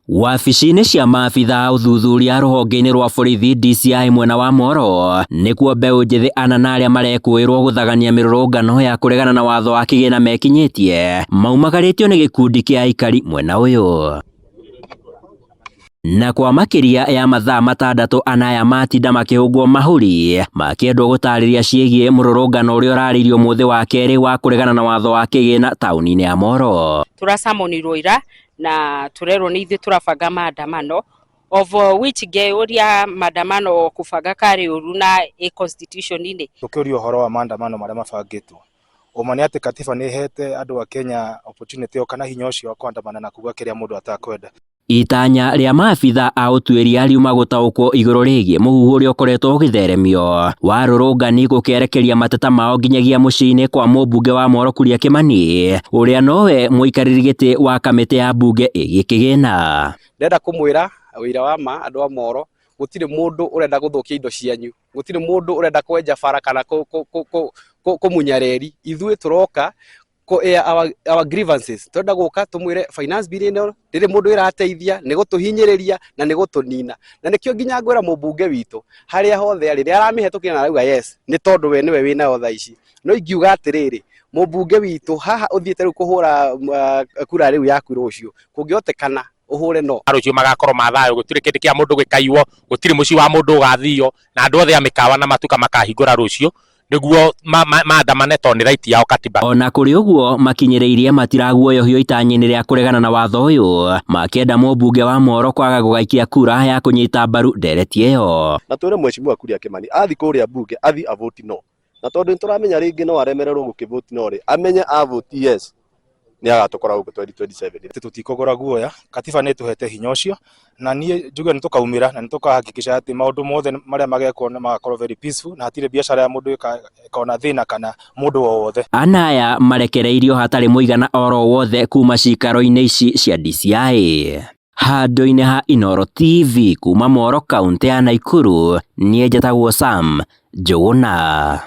Wabici-inĩ cia maabitha a ũthuthuria rũhonge-inĩ rwa borithi DCI mwena wa Moro nĩkuo mbeũ njĩthĩ ana na arĩa marekũĩrwo gũthagania mĩrũrũngano ya kũregana na watho wa kĩgĩna mekinyĩtie maumagarĩtio nĩ gĩkundi kĩa aikari mwena ũyũ. Na kwa makĩria ya mathaa matandatũ anaya matinda makĩhũngwo mahũri makĩendwo gũtarĩria ciĩgiĩ mũrũrũngano ũrĩa ũrarĩirio mũthĩ wa kerĩ wa kũregana na watho wa kĩgĩna taũni-inĩ ya Moro. Tũracamonirwo ira na turerwo nĩ ithuĩ tũrabanga maandamano, of which ngeyũria maandamano kũbanga karĩ ũru na ĩ constitution-inĩ. Tũkĩũria ũhoro wa maandamano marĩa mabangĩtwo, ũma nĩ atĩ katiba nĩ ĩhete andũ a Kenya opportunity ĩyo kana hinya ũcio wa kũandamana na kuga kĩrĩa mũndũ atakwenda. Itanya rĩa maabitha a ũtuĩria riuma gũtaũkwo igũrũ rĩgiĩ mũhuhu ũrĩa ũkoretwo ũgĩtheremio wa arũrũngani gũkerekeria mateta mao nginyagia mũciĩ-inĩ kwa mũmbunge wa Moro Kuria Kĩmani ũrĩa nowe mũikarĩri gĩtĩ wa kamĩtĩ ya mbunge ĩgiĩ kĩgĩna. Ndĩrenda kũmwĩra ũira wa ma andũ a Moro, gũtirĩ mũndũ ũrenda gũthũkia indo cianyu, gũtirĩ mũndũ ũrenda kwenja bara kana kũmunya reri. Ithuĩ tũroka kũ air our grievances, tũrenda gũka tũmwĩre finance bill ĩno ndĩrĩ mũndũ ĩrateithia, nĩ gũtũhinyĩrĩria na nĩ gũtũnina. Na nĩkĩo nginya ngwĩra mũmbunge witũ harĩa hothe arĩ, nĩ aramĩhetũkia na arauga yes, nĩ tondũ we nĩwe wĩnayo thaa ici. No ingiuga atĩrĩrĩ, mũmbunge witũ haha ũthiĩte rĩu kũhũra kura rĩu yaku rũciũ, kũngĩhotekana ũhũre no. Rũciũ magakorwo ma thayũ, gũtirĩ kĩndũ kĩa mũndũ gĩkaiywo, gũtirĩ mũciĩ wa mũndũ ũgathio, na andũ othe a mĩkawa na matuka makahingũra rũciũ nĩguo maandamane tondũ nĩ right yao katiba. Ona kũrĩ ũguo makinyĩrĩirie matiraguoyohio itanya-inĩ rĩa kũregana na watho ũyũ, makĩenda mũmbunge wa Moro kwaga gũgaikia kura ya kũnyita mbaru ndereti ĩyo. Na twĩre Mheshimiwa Kuria Kĩmani athi kũrĩa mbunge athi avote no, na tondũ nĩtũramenya rĩngĩ no aremererwo gũkĩvote no rĩ, amenye avote yes nĩ agatũkora gũkũ 2027. Atĩ tũtikũgũra guoya, katiba nĩ ĩtũhete hinya ũcio, na niĩ njuge nĩ tũkaumĩra na nĩ tũkahakikisha atĩ maũndũ mothe marĩa magekwo nĩ magakorwo very peaceful na hatirĩ biacara ya mũndũ ĩkona thĩna kana mũndũ o wothe. Ana aya marekereirio hatarĩ mũigana oro wothe kuma cikaro-inĩ ici cia DCI. Handũ-inĩ ha Inooro TV kuma Moro kauntĩ ya Naikuru, niĩ njĩtagwo Sam Njũgũna.